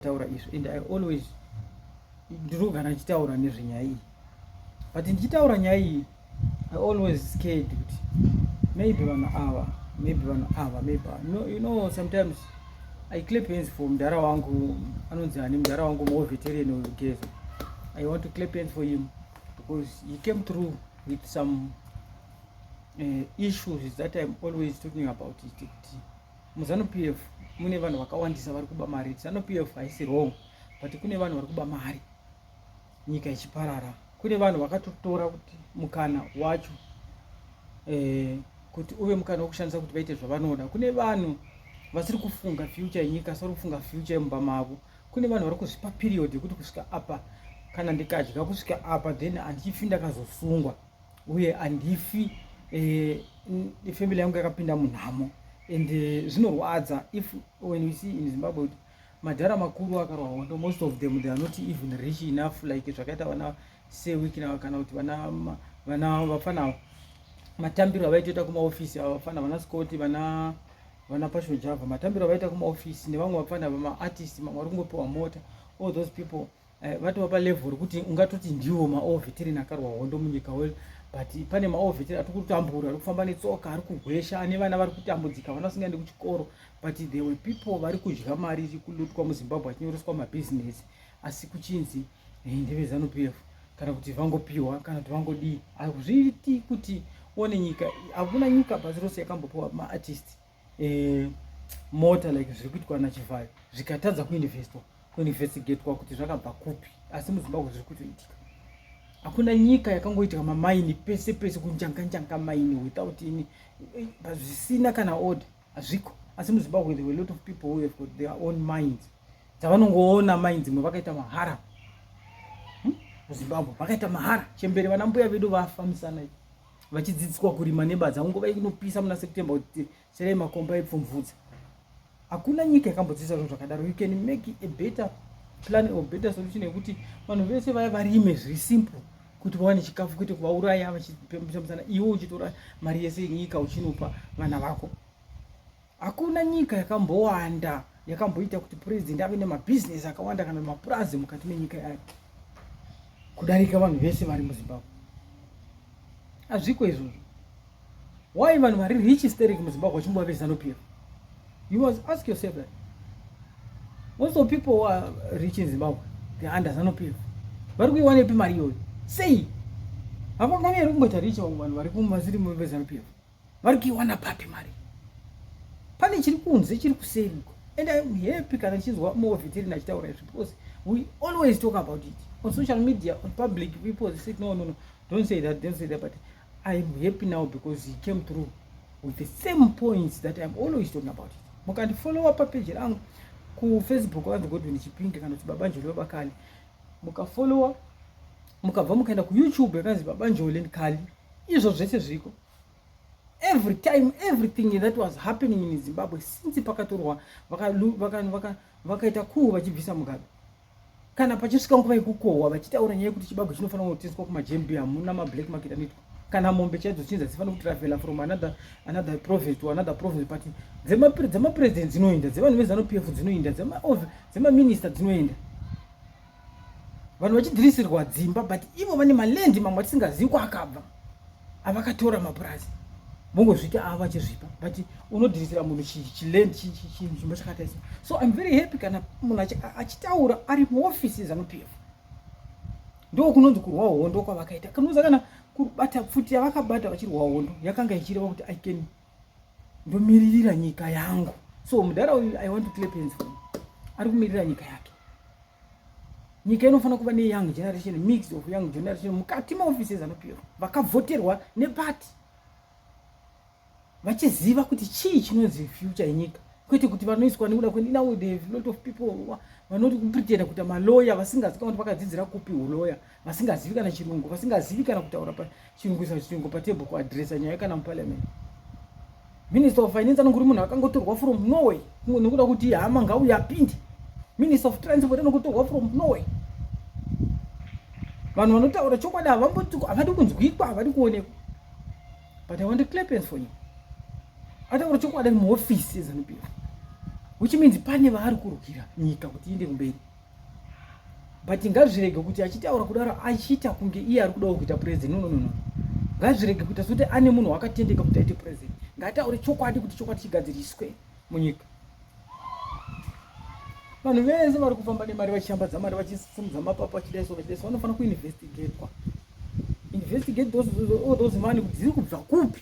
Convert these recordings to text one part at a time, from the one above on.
Taura izvo, and I always, ndinogara ndichitaura nezvenyaya iyi, but ndichitaura nyaya iyi, I always scared kuti maybe vanhu ava, maybe vanhu ava, maybe no, sometimes I clap hands for mudhara wangu anonzi ani, mudhara wangu muwar veteran Geza. I want to clap hands for him because he came through with some issues that I'm always talking about it, kuti muZANU PF mune vanhu vakawandisa vari kuba mari. ZANU PF haisi wrong, but kune vanhu vari kuba mari nyika ichiparara. Kune vanhu vakatotora kuti mukana wacho kuti uve mukana wekushandisa kuti vaite zvavanoda. Kune vanhu vasiri kufunga future yenyika, asi vari kufunga future yemumba mavo. Kune vanhu vari kuzvipa period yekuti kusvika apa, kana ndikadya kusvika apa, then handichifi ndakazosungwa uye handifi family yangu yakapinda munhamo. And zvinorwadza if when we see in Zimbabwe kuti madhara makuru akarwa hondo, most of them, they are not even rich enough like zvakaita vana sewikina kana kuti vana vafana matambiro avaitoita kumaofisi ava, vafana vana Scott, vana Passion Java, matambiro avaita kumaofisi nevamwe vafana vamaartist, mamwe vari kungopiwa mota. All those people vatova palevel rekuti ungatoti ndiwo mawar veteran akarwa hondo munyika. Well, but pane mawar veteran ari kutambura, ari kufamba netsoka, ari kugwesha, ane vana vari kutambudzika, vana vasingaendi kuchikoro, but there were people vari kudya mari iri kulutwa muZimbabwe, achinyoreswa mabhizinesi, asi kuchinzi ndeveZANU PF kana kuti vangopiwa kana kuti vangodii. Hazviiti kuti uone nyika. Hakuna nyika pasi rose yakambopiwa maartist mota like zviri kuitwa naChivhayo, zvikatadza kuinvestwa, kuinvestigatwa kuti zvakabva kupi, asi muZimbabwe zviri kutoitika. Hakuna nyika yakangoitika mamaini pese pese, kunjanga njanga maini without ini, zvisina kana order, hazviko. Asi muZimbabwe there were a lot of people who have got their own mines dzavanongoona, mines dzimwe vakaita mahara. MuZimbabwe vakaita mahara. Chembere, vana mbuya vedu vafa misana vachidzidziswa kurima nebadza, nguva inopisa muna September, kuti serei makomba epfumvudza. Hakuna nyika yakambodzidzisa zvinhu zvakadaro. You can make a better plan or better solution yekuti vanhu vese vaya varime zviri simple kuti vawane chikafu, kwete kuvauraya vachipembusana, iwe uchitora mari yese yenyika uchinopa vana vako. Hakuna nyika yakambowanda yakamboita kuti purezidendi ave nemabhizinesi akawanda kana mapurazi mukati menyika yake kudarika vanhu vese vari muZimbabwe. Hazviko izvozvo. Why vanhu vari rich sterek muZimbabwe vachimbova veZANU PF? You must ask yourself that. Most of people who are rich in Zimbabwe, they are under ZANU PF. Vari kuiwanepi mari iyoyo? Sei havangani here kumboita rich vamwe vanhu vari vasiri veZANU PF? Vari kuiwana papi mari? Pane chiri kunze, chiri kuseri. And I'm happy kana tichinzwa more veteran achitaura izvi, because we always talk about it on social media, on public. People say, No, don't say that, don't say that." But I'm happy now because he came through with the same points that I'm always talking about it. Mukandifollowa papeji rangu kuFacebook, vanzi Godwin Chipinge kana kuti Baba Njole Babakali, mukafollowa, mukabva mukaenda kuYouTube yakanzi Baba Njole Nkali, izvo zvese zviriko. Every time, everything that was happening in Zimbabwe since pakatorwa, vakaita coup vachibvisa Mugabe, kana pachisvika nguva yekukohwa, vachitaura nyaya yekuti chibagwe chinofanira kutengeswa kumajembi, hamuna mablack market anoitwa, kana mombe chaidzo chinzi hadzifanira kutravela from another province to another province, but dzemapresident dzinoenda, dzevanhu veZANU PF dzinoenda, dzemaminista dzinoenda, vanhu vachidhirisirwa dzimba, but ivo vane malendi mamwe atisingazivi kwaakabva, avakatora mapurazi, vongozviti ava vachizvipa, but unodhirisira munhu chiland, chinzvimbo chakataisa. So I'm very happy kana munhu achitaura ari muofisi ZANU PF. Ndo kunonzi kurwa hondo kwavakaita. Kanoza kana kubata pfuti yavakabata vachirwa hondo yakanga ichireva kuti I can ndomiririra nyika yangu. So mudhara uyu, I want to clap hands for him. Ari kumirira nyika yake. Nyika inofanira kuva neyoung generation, mix of young generation mukati maofisi eZANU PF, vakavhoterwa nepati, vachiziva kuti chii chinonzi future yenyika, kwete kuti vanoiswa nekuda kwe now the lot of people vanoti kupretenda kuita maloya, vasingazivi kana kuti vakadzidzira kupi uloya, vasingazivi kana chirungu, vasingazivi kana kutaura chirungu, isa chirungu patable, kuadresa nyaya kana muparliament. Minister of Finance anongori munhu akangotorwa from nowhere nekuda kuti hama ngauye apinde. Minister of Transport anongotorwa from nowhere. Vanhu vanotaura chokwadi havadi kunzwikwa, havadi kuonekwa. But I want to clap hands for you. Ataura chokwadi muhofisi yeZANU PF. Which means pane vaari kurwira nyika kuti iende kumberi. But ngazvirege kuti achitaura kudaro achiita kunge iye ari kudawo kuita president. No, no, no, no. Ngazvirege kuita sekuti ane munhu wakatendeka kuti aite president. Ngataure chokwadi kuti chokwadi chigadziriswe munyika. Vanhu vese vari kufamba nemari, vachishambadza mari, vachisimudza mapapu, vachidaiso, vachidaiso, vanofanira kuinvestigatwa. Investigate those, all those money kuti dziri kubva kupi.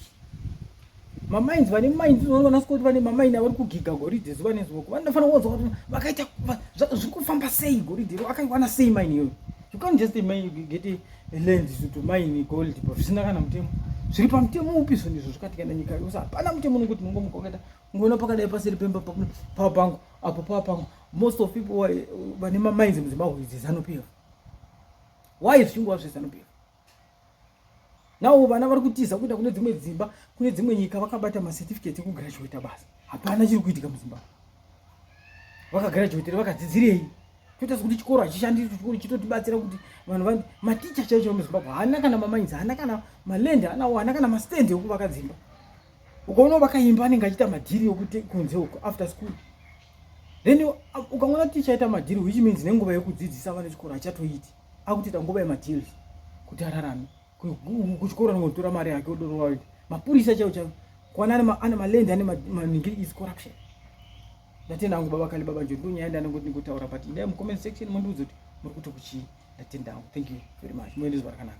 Mamines, vane mines, vana Scott vane mamaini avari kugiga goridhe zuva nezuva. Vanofanira kuonzwa kuti vakaita zviri kufamba sei, goridhe iro akaiwana sei mine iyoyo. You can't just mine, get a land to mine gold zvisina kana mutemo. Zviri pamutemo upi zvinhu izvo zvikatikana nyika yose? Hapana mutemo nokuti unongomuka wakaita ngoona pakadai paseri pemba papangu apo papangu. Most of people vane mamines muZimbabwe idzi ZANU PF. Why zvichingova zveZANU PF? Nawo vana vari kutiza kuenda kune dzimwe dzimba, kune dzimwe nyika, vakabata macertificate ekugraduata basa. Hapana chiri kuitika muZimbabwe. Vakagraduatire, vakadzidzirei? Toita sekuti chikoro hachishandi. Chikoro chitotibatsira kuti vanhu va maticha chaicho muZimbabwe haana kana mamines, haana kana maland, haanawo, haana kana mastand ekuvaka dzimba. Ukaona vakaimba, anenge achiita madhiri ekuti kunze uko after school. Then ukaona ticha aita madhiri, which means nenguva yekudzidzisa vana chikoro hachatoiti, akutoita nguva yemadeals kuti ararame. Kuchikoro anongotora mari yake odorowa. Mapurisa chaiwo chaiwo kuwana ane maland, ane maningi, is corruption. Ndatenda hangu. Baba Kali, Baba Njori, ndonyaya ndanongoti ndingotaura, but indai mucomment section mundiudze kuti muri kuti kuchii. Ndatenda hangu, thank you very much. Muende zuva rakanaka.